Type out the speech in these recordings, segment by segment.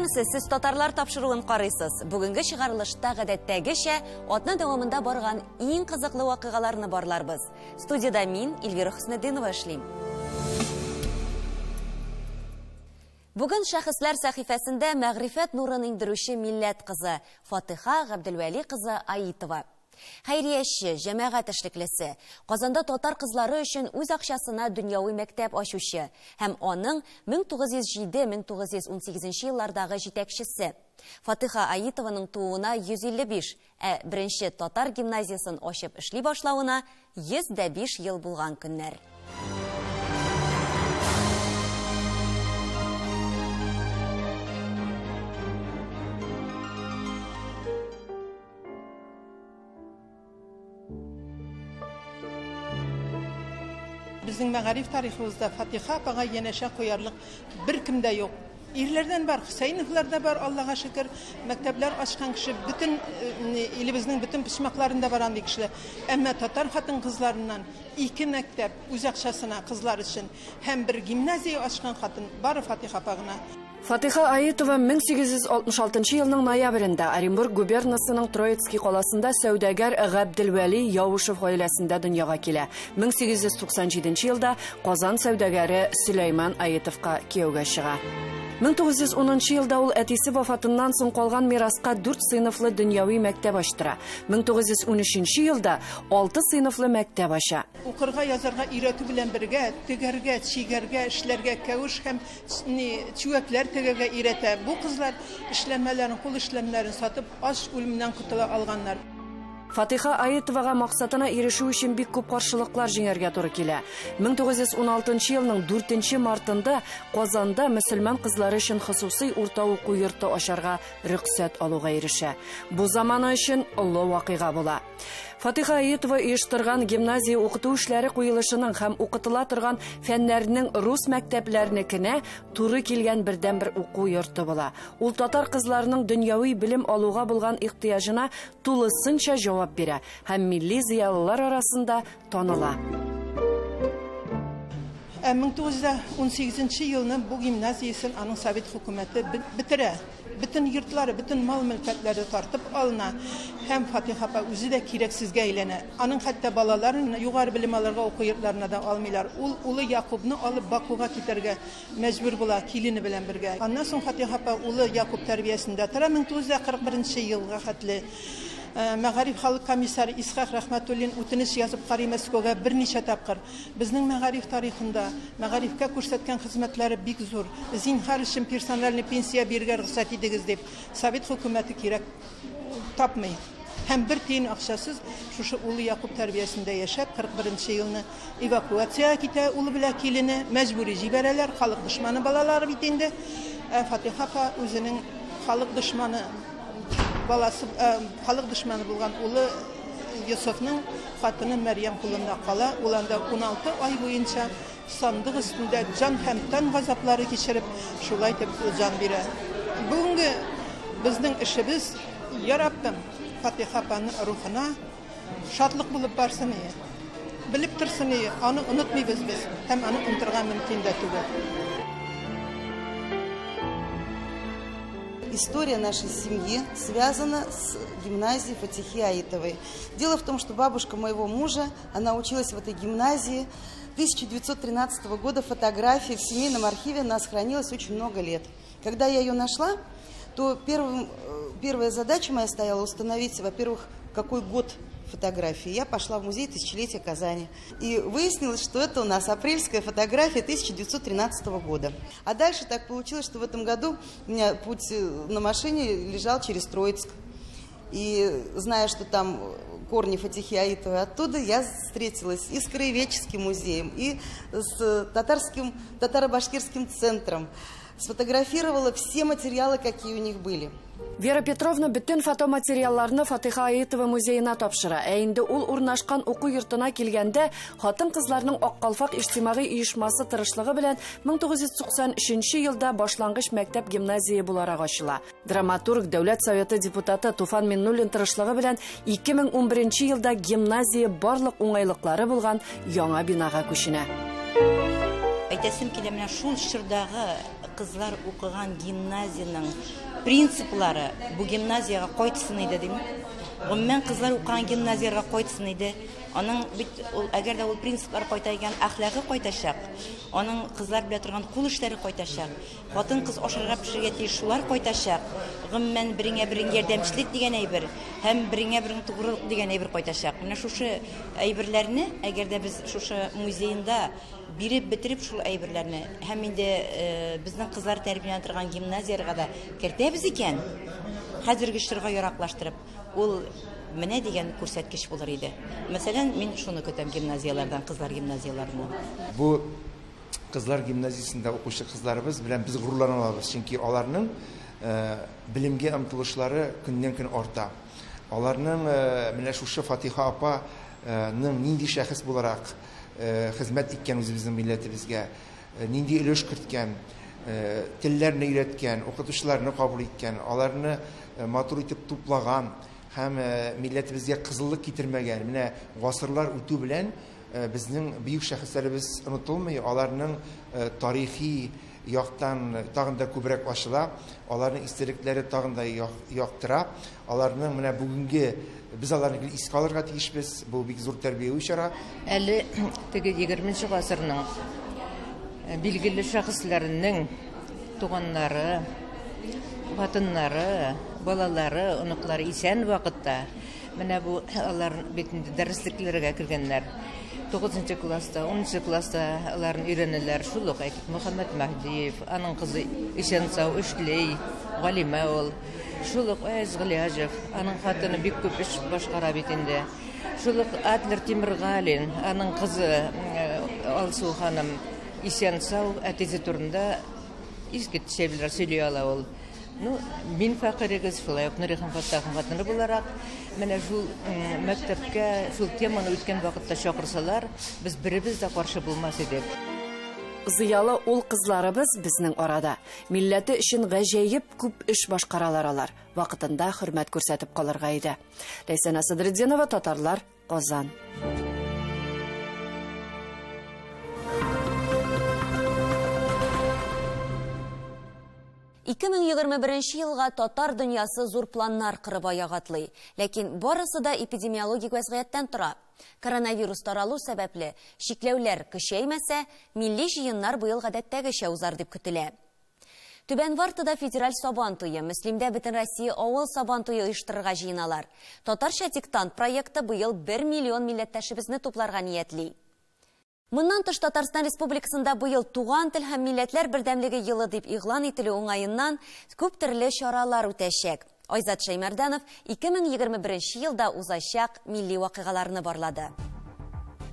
Исәнмесез, сез татарлар тапшыруын карыйсыз. Бүгенге чыгарылышта гадәттәгечә атна дәвамында барган иң кызыклы вакыйгаларны барларбыз. Студияда мин, Эльвира Хөснетдинова эшлим. Бүген шәхесләр сәхифәсендә мәгърифәт нурын иңдерүче милләт кызы Фатыйха Габделвәли кызы Аитова. Хәйрияче, җәмәгать эшлеклесе, Казанда татар кызлары өчен үз акчасына дөньяви мәктәп ачучы һәм аның 1907-1918 еллардагы җитәкчесе. Фатыйха Аитованың тууына 155, ә беренче татар гимназиясын ачып эшли башлавына 105 ел булган көннәр. Безнең мәгариф тарихыбызда Фатыйха апага янәшә куярлык бер кем дә юк. Ирләрдән бар, Хөсәеновлар да бар, Аллага шөкер, мәктәпләр ачкан кеше, бөтен илебезнең бөтен почмакларында бар андый кешеләр. Әмма татар хатын-кызларыннан ике мәктәп үз акчасына кызлар өчен һәм бер гимназия ачкан хатын бары Фатыйха апа гына. Фатыйха Аитова 1866 елның ноябрендә Оренбург губернасының Троицкий каласында сәүдәгәр Габделвәли Яушев гаиләсендә дөньяга килә. 1897 елда Казан сәүдәгәре Сөләйман Аитовка кияүгә чыга. 1910 елда ул әтисе вафатыннан соң калган мираска 4 сыйныфлы дөньяви мәктәп ачтыра. 1913 елда 6 сыйныфлы мәктәп ача. Укырга, язарга өйрәтү белән бергә тегәргә, чигәргә, эшләргә, кәвеш һәм чүәкләр тегәргә өйрәтә. Бу кызлар эшләнмәләрен, кул эшләнмәләрен сатып, ач үлемнән котыла алганнар. Фатыйха Аитовага максатына ирешү өчен бик күп каршылыклар җиңәргә туры килә. 1916 елның 4 мартында Казанда мөселман кызлары өчен хосусый урта уку йорты ачарга рөхсәт алуга ирешә. Бу заманы өчен олы вакыйга була. Фатыйха Аитова оештырган гимназия укыту эшләре куелышының һәм укытыла торган фәннәрнең рус мәктәпләренекенә туры килгән бердәнбер уку йорты була. Ул татар кызларының дөньяви белем алуга булган ихтыяҗына тулысынча җавап бирә һәм милли зыялылар арасында таныла. 1918 елны бу гимназиясен аның совет хөкүмәте бетерә. Бөтен йортлары, бөтен мал-мөлкәтләре тартып алына һәм Фатыйха апа үзе дә кирәксезгә әйләнә. Аның хәтта балаларын югары белем алырга уку йортларына да алмыйлар. Ул улы Якубны алып Бакуга китәргә мәҗбүр була килене белән бергә. Аннан соң Фатыйха апа улы Якуб тәрбиясендә тора 1941 елга хәтле. Мәгариф халык комиссары Исхак Рәхмәтуллин үтенеч язып карый Мәскәүгә берничә тапкыр. Безнең мәгариф тарихында мәгарифкә күрсәткән хезмәтләре бик зур. Зинһар өчен персональный пенсия бирергә рөхсәт итегез дип совет хөкүмәте кирәк тапмый. Һәм бер тиен акчасыз шушы улы Якуб тәрбиясендә яшәп 41 елны эвакуациягә китә улы белән килене мәҗбүри җибәрәләр. Халык дошманы балалары бит инде. Фатыйха апа үзенең халык дошманы баласы, халык дошманы булган улы Йосыфның хатыны Мәрьям кулында кала. Ул анда 16 ай буенча сандык өстендә җан һәм тән газаплары кичереп, шулай итеп җан бирә. Бүгенге безнең эшебез, я Раббым, Фатыйха апаның рухына шатлык булып барсын ие. Белеп торсын ие, аны онытмыйбыз без һәм аны онытырга мөмкин дә түгел. История нашей семьи связана с гимназией Фатихи Аитовой. Дело в том, что бабушка моего мужа, она училась в этой гимназии. 1913 года фотографии в семейном архиве у нас хранилась очень много лет. Когда я ее нашла, то первая задача моя стояла установить, во-первых, какой год фотографии. Я пошла в музей тысячелетия Казани. И выяснилось, что это у нас апрельская фотография 1913 года. А дальше так получилось, что в этом году у меня путь на машине лежал через Троицк. И зная, что там корни Фатихи Аитовой оттуда, я встретилась и с краеведческим музеем, и с татарским, татаро-башкирским центром. Сфотографировала все материалы, какие у них были. Вера Петровна бөтен фотоматериалларны Фатыйха Аитова музеена тапшыра. Ә инде ул урнашкан уку йортына килгәндә, хатын-кызларның Ак калфак иҗтимагый оешмасы тырышлыгы белән 1993 елда башлангыч мәктәп гимназия буларак ачыла. Драматург, Дәүләт Советы депутаты Туфан Миннуллин тырышлыгы белән 2011 елда гимназия барлык уңайлыклары булган яңа бинага күченә. Әйтәсем килә, менә шул чордагы Кызлар укыган гимназиянең принциплары бу гимназиягә кайтсын иде дим. Гомумән, кызлар укыган гимназиягә кайтсын иде. Аның бит ул, әгәр дә ул принциплар кайта икән, әхлагы кайтачак. Аның кызлар белә торган кул эшләре кайтачак. Хатын-кыз ашарга пешерергә тиеш, шулар кайтачак. Гомумән, береңә берең ярдәмчелек дигән әйбер һәм береңә берең тугрылык дигән әйбер кайтачак. Менә шушы әйберләрне, әгәр дә без шушы музеенда биреп бетереп шул әйберләрне һәм инде безнең кызлар тәрбияләнә торган гимназияләргә дә кертәбез икән, хәзерге чорга яраклаштырып, ул менә дигән күрсәткеч булыр иде. Мәсәлән, мин шуны көтәм гимназияләрдән, кызлар гимназияләреннән. Бу кызлар гимназиясендә укучы кызларыбыз белән без горурлана алабыз, чөнки аларның белемгә омтылышлары көннән-көн арта. Аларның менә шушы Фатиха апаның нинди шәхес буларак хезмәт иткән үзебезнең милләтебезгә, нинди өлеш керткән, телләрне өйрәткән, укытучыларны кабул иткән, аларны матур итеп туплаган һәм милләтебезгә кызыллык китермәгән. Менә гасырлар үтү белән безнең бөек шәхесләребез онытылмый, аларның тарихи яктан тагын да күбрәк ачыла, аларның истәлекләре тагын да яктыра, аларның менә бүгенге без аларны гел искә алырга тиешбез, бу бик зур тәрбияви чара. Әле теге егерменче гасырның билгеле шәхесләренең туганнары, хатыннары, балалары, оныклары исән вакытта менә бу алар бит инде дәреслекләргә кергәннәр. 9 класста, 10 класста аларны өйрәнәләр. Шул ук әйтик, Мөхәммәт Мәһдиев, аның кызы исән сау эшли, галимә ул. Шул ук Аяз Гыйләҗев, аның хатыны бик күп эш башкара бит инде. Шул ук Адлер Тимергалин, аның кызы Алсу ханым исән сау, әтисе турында искиткеч әйберләр сөйли ала ул. Ну, мин фәкыйрегез, шулай ук Нурихан Фаттахов хатыны буларак, менә шул мәктәпкә, шул теманы үткән вакытта чакырсалар, без беребез дә каршы булмас идек. Зыялы ул кызларыбыз безнең арада. Милләте өчен гаҗәеп күп эш башкаралар алар. Вакытында хөрмәт күрсәтеп калырга иде. Ләйсән Асадретдинова, Татарлар, Казан. Ике мең егерме беренче елга татар дөньясы зур планнар кырып аяк атлый. Ләкин барысы да эпидемиологик вәзгыятьтән тора. Коронавирус таралу сәбәпле чикләүләр көчәймәсә, милли җыеннар быел гадәттәгечә узар дип көтелә. Түбән Вартада федераль Сабан туе, Мөслимдә бөтен Россия авыл Сабан туе оештырырга җыеналар. Татарча диктант проекты быел 1 миллион милләттәшебезне тупларга ниятли. Моннан тыш Татарстан Республикасында быел туган тел һәм милләтләр бердәмлеге елы дип игълан ителү уңаеннан күп төрле чаралар үтәчәк. Айзат Шәймәрданов ике мең егерме беренче елда узачак милли вакыйгаларны барлады.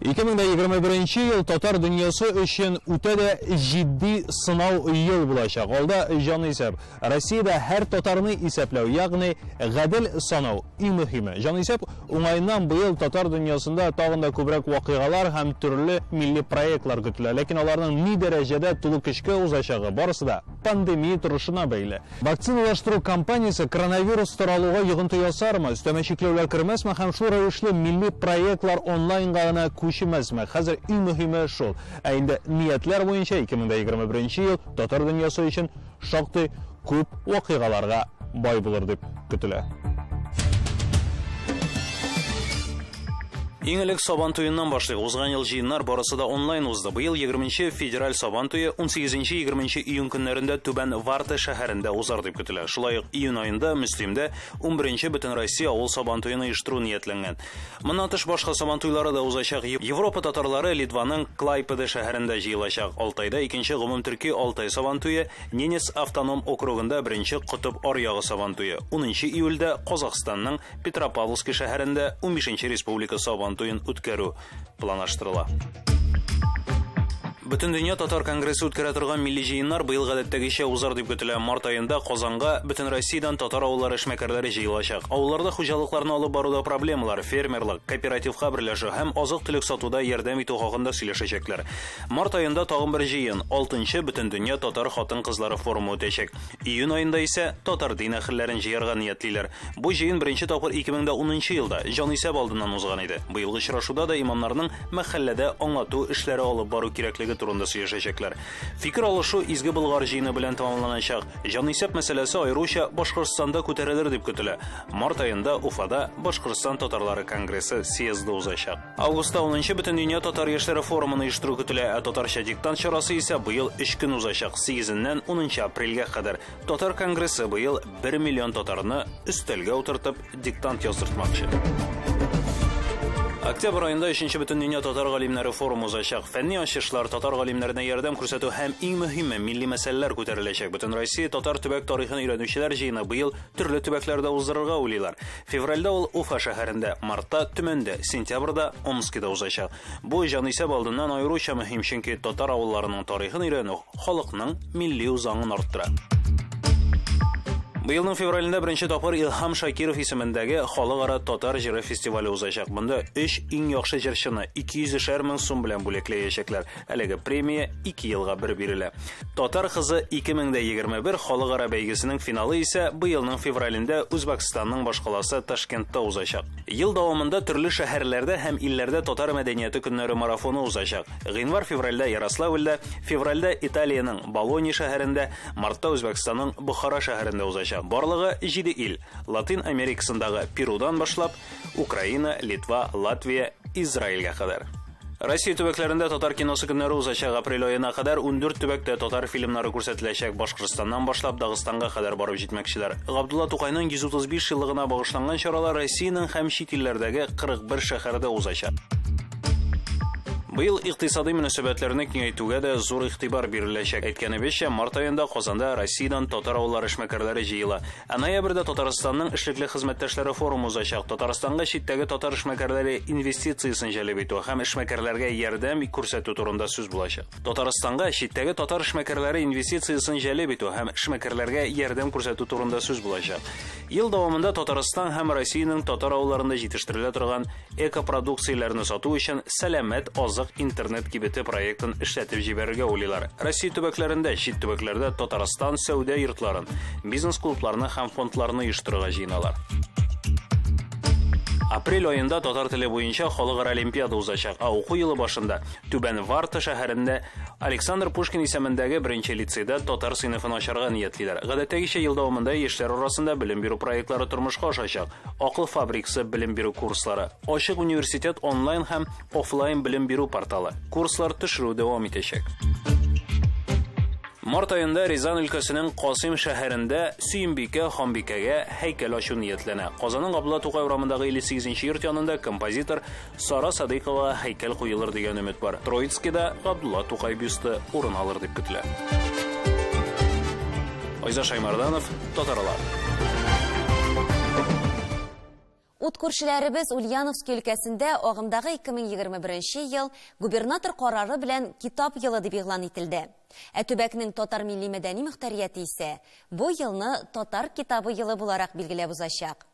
Ике мең дә егерме беренче ел татар дөньясы өчен үтә дә җитди сынау ел булачак. Алда җан исәп. Россиядә һәр татарны исәпләү, ягъни гадел санау иң мөһиме. Җан исәп уңаеннан быел татар дөньясында тагын да күбрәк вакыйгалар һәм төрле милли проектлар көтелә. Ләкин аларның ни дәрәҗәдә тулы көчкә узачагы барысы да пандемия торышына бәйле. Вакциналаштыру кампаниясе коронавирус таралуга йогынты ясармы, өстәмә чикләүләр кермәсме һәм шул рәвешле милли проектлар онлайнга гына күчмәсме? Хәзер иң мөһиме шул. Ә инде ниятләр буенча ике мең дә егерме беренче ел татар дөньясы өчен шактый күп вакыйгаларга бай булыр дип көтелә. Иң элек Сабан туеннан башлыйк. Узган ел җыеннар барысы да онлайн узды. Быел егерменче федераль Сабан туе унсигезенче егерменче июнь көннәрендә Түбән Варта шәһәрендә узар дип көтелә. Шулай ук июнь аенда Мөслимдә унберенче бөтен Россия авыл Сабан туен оештыру ниятләнгән. Моннан тыш башка Сабан туйлары да узачак. Европа татарлары Литваның Клайпеда шәһәрендә җыелачак. Алтайда икенче гомум төрки Алтай Сабан туе, Ненец автоном округында беренче Котып аръягы Сабан туе. 10 июльдә Казахстанның Петропавловский шәһәрендә унбишенче республика Сабан туен үткәрү планлаштырыла. Бөтендөнья татар конгрессы үткәрә торган милли җыеннар быел гадәттәгечә узар дип көтелә. Март аенда Казанга бөтен Россиядән татар авыллары эшмәкәрләре җыелачак. Авылларда хуҗалыкларны алып баруда проблемалар, фермерлык, кооперативка берләшү һәм азык-төлек сатуда ярдәм итү хакында сөйләшәчәкләр. Март аенда тагын бер җыен, 6-нчы Бөтендөнья татар хатын-кызлары форумы үтәчәк. Июнь аенда исә татар дин әһелләрен җыярга ниятлиләр. Бу җыен беренче тапкыр ике мең дә унынчы елда җанисәп алдыннан узган иде. Быелгы очрашуда да имамнарның мәхәлләдә аңлату эшләре алып бару кирәклеге турында сөйләшәчәкләр. Фикер алышу Изге Болгар җыены белән тәмамланачак. Җанисәп мәсьәләсе аеруча Башкортстанда күтәрелер дип көтелә. Март аенда Уфада Башкортстан татарлары конгрессы съезды узачак. Августта 10нчы Бөтендөнья татар яшьләре форумын оештыру көтелә, ә татарча диктант чарасы исә быел 3 көн узачак, 8-ннән 10 апрельгә кадәр. Татар конгрессы быел 1 миллион татарны өстәлгә утыртып диктант яздыртмакчы. Октябрь аенда 3нче Бөтендөнья татар галимнәре форумы узачак. Фәнни ачышлар, татар галимнәренә ярдәм күрсәтү һәм иң мөһиме милли мәсьәләләр күтәреләчәк. Бөтен Россия татар төбәк тарихын өйрәнүчеләр җыены быел төрле төбәкләрдә уздырырга уйлыйлар. Февральдә ул Уфа шәһәрендә, мартта Төмәндә, сентябрьдә Омскида узачак. Бу җанисәп алдыннан аеруча мөһим, чөнки татар авылларының тарихын өйрәнү халыкның милли үзаңын арттыра. Быелның февралендә беренче тапкыр Илһам Шакиров исемендәге халыкара татар җыры фестивале узачак. Монда 3 иң яхшы җырчыны 200 мең сум белән бүләкләячәкләр. Әлеге премия 2 елга бер бирелә. Татар кызы 2021 халыкара бәйгесенең финалы исә быелның февралендә Үзбәкстанның башкаласы Ташкентта узачак. Ел дәвамында төрле шәһәрләрдә һәм илләрдә татар мәдәнияте көннәре марафоны узачак. Гыйнвар-февральдә Ярославльдә, февральдә Италиянең Болонья шәһәрендә, мартта Үзбәкстанның Бохара шәһәрендә узачак. Барлыгы 7 ил. Латин Америкасындагы Перудан башлап, Украина, Литва, Латвия, Израильгә кадәр. Россия төбәкләрендә татар киносы көннәре узачак. Апрель аена кадәр 14 төбәктә татар фильмнары күрсәтеләчәк. Башкортстаннан башлап Дагыстанга кадәр барып җитмәкчеләр. Габдулла Тукайның 135 еллыгына багышланган чаралар Россиянең һәм чит илләрдәге 41 шәһәрдә узачак. Быел икътисади мөнәсәбәтләрне киңәйтүгә дә зур игътибар биреләчәк. Әйткәнебезчә, март аенда Казанда Россиядән татар авыллары эшмәкәрләре җыела. Ә ноябрьдә Татарстанның эшлекле хезмәттәшләре форумы узачак. Татарстанга читтәге татар эшмәкәрләре инвестициясен җәлеп итү һәм эшмәкәрләргә ярдәм күрсәтү турында сүз булачак. Татарстанга читтәге татар эшмәкәрләре инвестициясен җәлеп итү һәм эшмәкәрләргә ярдәм күрсәтү турында сүз булачак. Ел дәвамында Татарстан һәм Россиянең татар авылларында җитештерелә торган экопродукцияләрне сату өчен сәламәт азык интернет кибете проектын эшләтеп җибәрергә уйлыйлар. Россия төбәкләрендә, чит төбәкләрдә Татарстан сәүдә йортларын, бизнес-клубларны һәм фондларны оештырырга җыеналар. Апрель аенда татар теле буенча халыкара олимпиада узачак. Ә уку елы башында Түбән Варта шәһәрендә Александр Пушкин исемендәге беренче лицейда татар сыйныфын ачарга ниятлиләр. Гадәттәгечә ел дәвамында яшьләр арасында белем бирү проектлары тормышка ашачак. Акыл фабрикасы белем бирү курслары, Ачык университет онлайн һәм офлайн белем бирү порталы. Курслар төшерү дәвам итәчәк. Март аенда Рязань өлкәсенең Касыйм шәһәрендә Сөембикә ханбикәгә һәйкәл ачу ниятләнә. Казанның Габдулла Тукай урамындагы 58 йорт янында композитор Сара Садыйкова һәйкәл куелыр дигән өмет бар. Троицкида Габдулла Тукай бюсты урын алыр дип көтелә. Айза Шаймарданов, Татарлар. Ут күршеләребез Ульяновск өлкәсендә агымдагы 2021 ел губернатор карары белән китап елы дип игълан ителде. Ә төбәкнең татар милли мәдәни мөхтәрияте исә бу елны татар китабы елы буларак билгеләп узачак.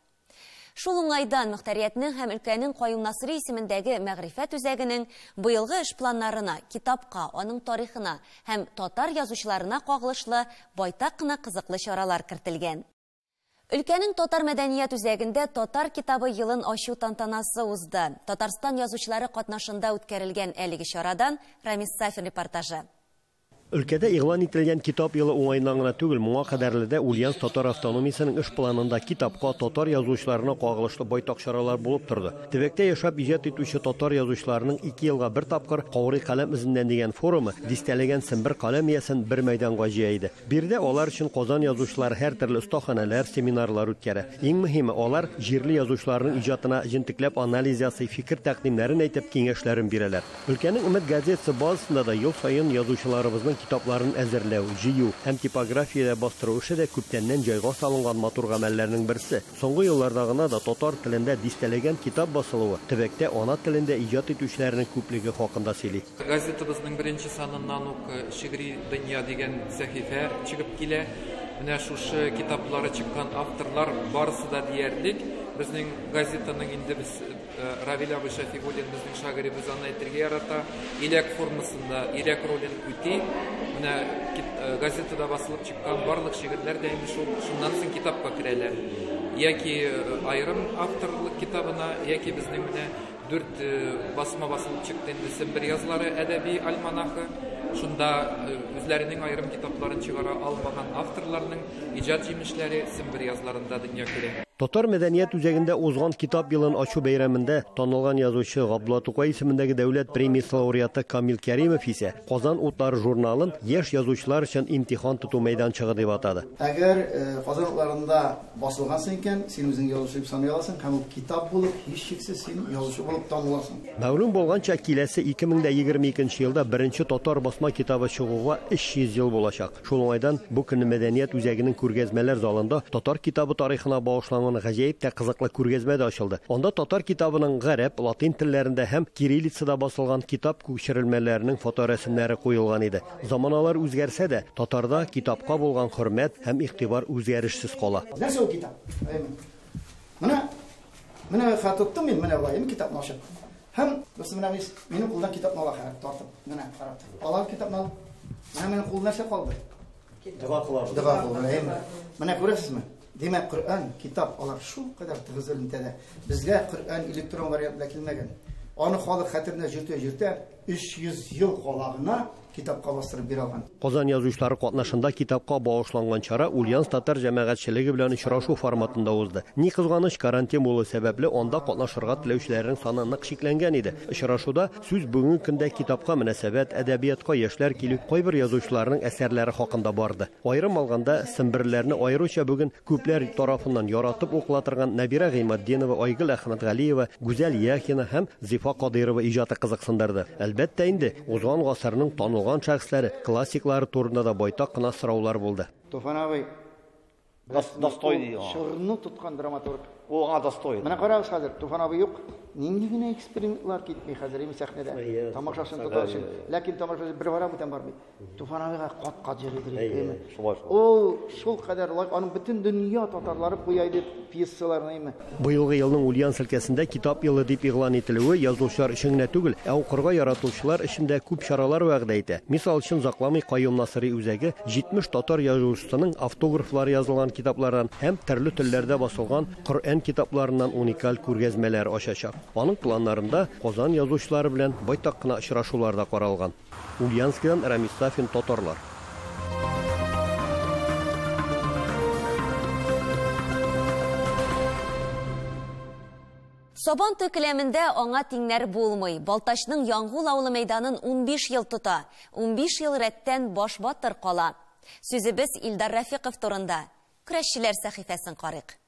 Шул уңайдан мөхтәриятнең һәм өлкәнең Каюм Насыйри исемендәге мәгърифәт үзәгенең быелгы эш планнарына, китапка, аның тарихына һәм татар язучыларына кагылышлы байтак кына кызыклы чаралар кертелгән. Өлкәнең татар мәдәният үзәгендә татар китабы елын ачу тантанасы узды. Татарстан язучылары катнашында үткәрелгән әлеге чарадан Рамис Сафин репортажы. Өлкәдә игълан ителгән китап елы уңаеннан гына түгел, моңа кадәрле дә Ульяновск татар автономиясенең эш планында китапка, татар язучыларына кагылышлы байтак чаралар булып торды. Төбәктә яшәп иҗат итүче татар язучыларының 2 елга бер тапкыр Каурый каләм эзеннән дигән форумы дистәләгән Сембер каләм иясен бер мәйданга җыя иде. Биредә алар өчен Казан язучылары һәр төрле остаханәләр, семинарлар үткәрә. Иң мөһиме, алар җирле язучыларның иҗатына җентекләп анализ ясый, фикер тәкъдимнәрен әйтеп, киңәшләрен бирәләр. Өлкәнең Өмет газетасы базасында да ел саен язучыларыбызның китапларын әзерләү, җыю һәм типографиядә бастыру эше дә күптәннән җайга салынган матур гамәлләрнең берсе. Соңгы елларда гына да татар телендә дистәләгән китап басылуы төбәктә ана телендә иҗат итүчеләрнең күплеге хакында сөйли. Газетабызның беренче саныннан ук Шигъри дөнья дигән сәхифә чыгып килә. Менә шушы китаплары чыккан авторлар барысы да диярлек. Безнең газетаның инде без Равил абый Шәфигуллин безнең шагыйребез, аны әйтергә ярата. Иләк формасында иләк ролен үти. Менә газетада басылып чыккан барлык шигырьләр дә инде шуннан соң китапка керәләр. Яки аерым авторлык китабына, яки безнең менә 4 басма басылып чыкты инде Сембер язлары әдәби альманахы. Шунда үзләренең аерым китапларын чыгара алмаган авторларның иҗат җимешләре Сембер язларында дөнья күрә. Татар мәдәният үзәгендә узган китап елын ачу бәйрәмендә танылган язучы Габдулла Тукай исемендәге дәүләт премиясе лауреаты Камил Кәримов исә Казан утлары журналын яшь язучылар өчен имтихан тоту мәйданчыгы дип атады. Әгәр Казан утларында басылгансың икән, син үзең язучы дип саный аласың һәм ул китап булып, һичшиксез син язучы булып таныласың. Мәгълүм булганча, киләсе 2022 елда беренче татар басма китабы чыгуга 300 ел булачак. Шул уңайдан бу көнне мәдәният үзәгенең күргәзмәләр залында татар китабы тарихына багышланган гаҗәеп тә кызыклы күргәзмә дә ачылды. Анда татар китабының гарәп, латин телләрендә һәм кириллицада басылган китап күчерелмәләренең фоторәсемнәре куелган иде. Заманалар үзгәрсә дә, татарда китапка булган хөрмәт һәм игътибар үзгәрешсез кала. Нәрсә ул китап? Менә, менә хат тоттым мин, менә болай, китапны ачып. Һәм дустым, менә минем кулдан китапны ала хәзер, тартып, менә карап. Ала китапны ал. Менә минем кул нәрсә калды? Дога кылабыз. Дога кылабыз. Менә күрәсезме? Димәк, Коръән, китап, алар шул кадәр тыгыз элемтәдә. Безгә Коръән электрон вариантында килмәгән. Аны халык хәтеренә җөртә-җөртә 300 ел калагына китапка бастырып бирә алган. Казан язучылары катнашында китапка багышланган чара Ульяновск татар җәмәгатьчелеге белән очрашу форматында узды. Ни кызганыч, карантин булу сәбәпле анда катнашырга теләүчеләрнең саны нык чикләнгән иде. Очрашуда сүз бүгенге көндә китапка мөнәсәбәт, әдәбиятка яшьләр килү, кайбер язучыларның әсәрләре хакында барды. Аерым алганда, семберләрне аеруча бүген күпләр тарафыннан яратып укыла торган Нәбирә Гыйматдинова, Айгөл Әхмәтгалиева, Гүзәл Яхина һәм Зифа Кадыйрова иҗаты кызыксындырды. Әлбәттә инде, узган гасырның танылган шәхесләре, классиклары турында да байтак кына сораулар булды. Туфан абый достойный, чорны тоткан драматург. Ул аңа достойный. Менә карагыз хәзер, Туфан абый юк. Нинди генә экспериментлар китми хәзер инде сәхнәдә. Тамашачыны тотар өчен. Ләкин тамашачы бер бара бүтән бармый. Туфан абыйга кат-кат җырлый. Ул шул кадәр лайк, аның бөтен дөнья татарлары куя иде пьесаларны инде. Быелгы елның Ульяновск өлкәсендә китап елы дип игълан ителүе язучылар өчен генә түгел, ә укырга яратучылар өчен дә күп чаралар вәгъдә итә. Мисал өчен, Закламый Каюм Насыйри үзәге 70 татар язучысының автографлары язылган китаплардан һәм төрле телләрдә басылган Коръән китапларыннан уникаль күргәзмәләр ачачак. Аның планнарында Казан язучылары белән байтак кына очрашулар да каралган. Ульяновскидан Рамис Сафин, Татарлар. Сабан туй келәмендә аңа тиңнәр булмый. Балтачның Яңгул авылы мәйданын 15 ел тота. 15 ел рәттән баш батыр кала. Сүзебез Илдар Рафиков турында. Көрәшчеләр сәхифәсен карыйк.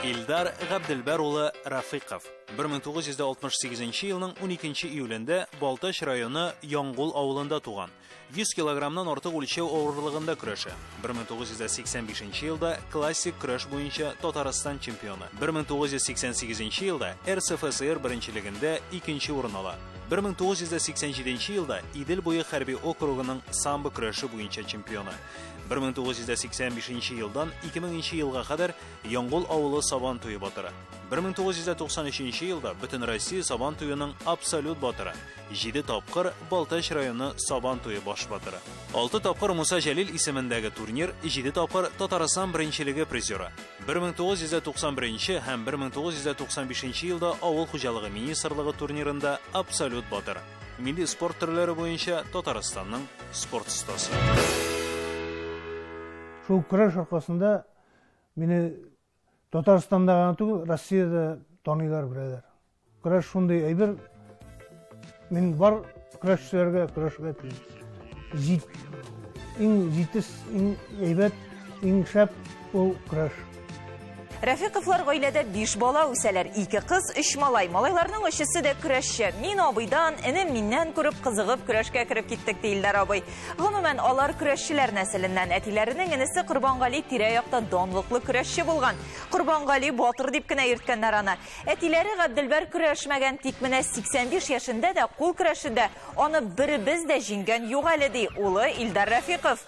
Илдар Габделбәр улы Рафиков 1968 елның 12 июлендә Балтач районы Яңгул авылында туган. 100 килограммнан артык үлчәү авырлыгында көрәшә. 1985 елда классик көрәш буенча Татарстан чемпионы. 1988 елда РСФСР беренчелегендә икенче урын ала. 1987 елда Идел буе хәрби округының самбо көрәше буенча чемпионы. 1985 елдан 2000 елга кадәр Яңгул авылы Сабан туе батыры. 1993 елда Бөтен Россия Сабан туеның абсолют батыры. 7 тапкыр Балтач районы Сабан туе баш батыры. 6 тапкыр Муса Җәлил исемендәге турнир, 7 тапкыр Татарстан беренчелеге призеры. 1991 һәм 1995 елда Авыл хуҗалыгы министрлыгы турнирында абсолют батыр. Милли спорт төрләре буенча Татарстанның спорт остасы. Шул көрәш аркасында мине Татарстанда гына түгел, Россиядә таныйлар, беләләр. Көрәш шундый әйбер, мин бар көрәшчеләргә көрәшергә телим. Иң җитез, иң әйбәт, иң шәп ул көрәш. Рафиковлар гаиләдә 5 бала үсәләр. 2 кыз, 3 малай. Малайларның өчесе дә көрәшче. Мин абыйдан, энем миннән күреп, кызыгып көрәшкә кереп киттек, ди Илдар абый. Гомумән, алар көрәшчеләр нәселеннән. Әтиләренең энесе Корбангали тирә-якта данлыклы көрәшче булган. Корбангали батыр дип кенә йөрткәннәр аны. Әтиләре Габделбәр көрәшмәгән, тик менә 85 яшендә дә кул көрәшендә аны беребез дә җиңгән юк әле, ди улы Илдар Рафиков.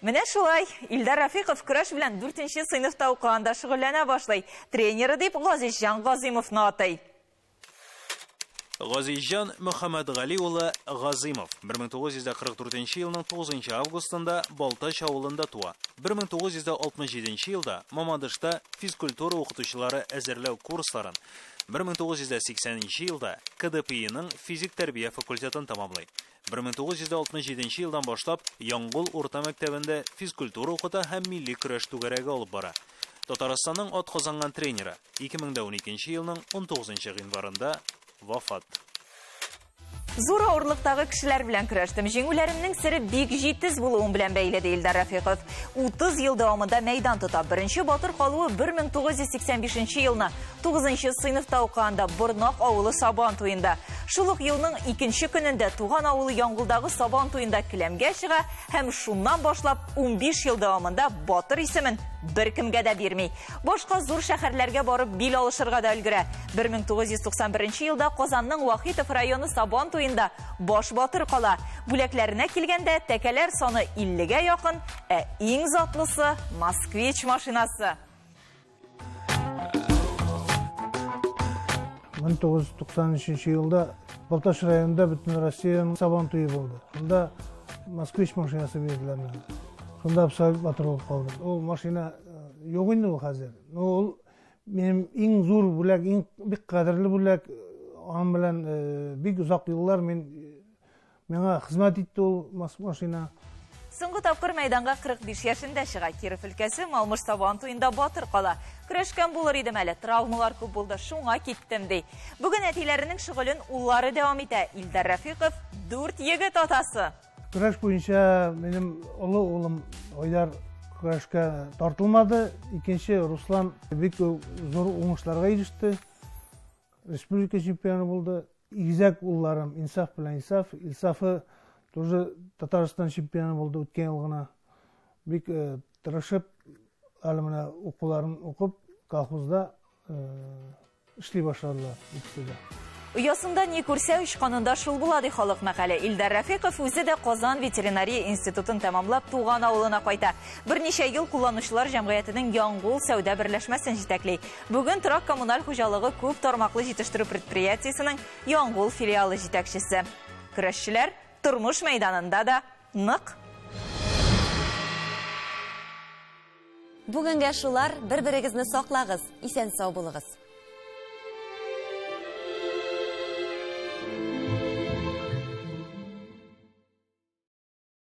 Менә шулай, Илдар Рафиков көрәш белән 4нче сыйныфта укыганда шөгыльләнә башлый. Тренеры дип Газизҗан Газыймовны атый. Газизҗан Мөхәммәтгали улы Газыймов 1944 елның 9 августында Балтач авылында туа. 1967 елда Мамадышта физкультура укытучылары әзерләү курсларын, 1980 елда КДПИның физик тәрбия факультетын тәмамлый. 1967 елдан башлап Яңгул урта мәктәбендә физкультура укыта һәм милли көрәш түгәрәге алып бара. Татарстанның атказанган тренеры 2012 елның 19 гыйнварында вафат. Зур авырлыктагы кешеләр белән көрәштем. Җиңүләремнең сере бик җитез булуым белән бәйле, ди Илдар Рафиков. 30 ел дәвамында мәйдан тота. Беренче батыр калуы 1985 елны 9 сыйныфта укыганда Борнак авылы Сабан туенда. Шул ук елның икенче көнендә туган авылы Яңгулдагы Сабан туенда келәмгә чыга һәм шуннан башлап 15 ел дәвамында батыр исемен беркемгә дә бирми. Башка зур шәһәрләргә барып бил алышырга да өлгерә. 1991 елда Казанның Вахитов районы Сабан туенда баш батыр кала. Бүләкләренә килгәндә тәкәләр саны 50-гә якын, ә иң затлысы Москвич машинасы. 1993 елда Балтач районында бөтен Россиянең Сабан туе булды. Шунда Москвич машинасы бирделәр миңа. Шунда абсолют батыр булып калдым. Ул машина юк инде ул хәзер. Но ул минем иң зур бүләк, иң бик кадерле бүләк. Аның белән бик озак еллар мин миңа хезмәт итте ул машина. Соңгы тапкыр мәйданга 45 яшендә чыга. Киров өлкәсе Малмыж Сабан туенда батыр кала. Көрәшкән булыр идем әле, травмалар күп булды, шуңа киттем, ди. Бүген әтиләренең шөгылен уллары дәвам итә. Илдар Рафиков 4 егет атасы. Көрәш буенча минем олы улым Айдар көрәшкә тартылмады. Икенче Руслан бик зур уңышларга иреште. Республика чемпионы булды. Игезәк улларым Инсаф белән Исаф. Инсафы тоже Татарстан чемпионы булды үткән ел гына. Бик тырышып, әле менә укуларын укып, колхозда эшли башладылар икесе дә. Оясында ни күрсә, очканында шул була, ди халык мәкале. Илдар Рафиков үзе дә Казан ветеринария институтын тәмамлап туган авылына кайта. Берничә ел кулланучылар җәмгыятенең Яңгул сәүдә берләшмәсен җитәкли. Бүген торак коммуналь хуҗалыгы күп тармаклы җитештерү предприятиесенең Яңгул филиалы җитәкчесе. Көрәшчеләр тормыш мәйданында да нык. Бүгенгә шулар, бер-берегезне саклагыз, исән сау булыгыз.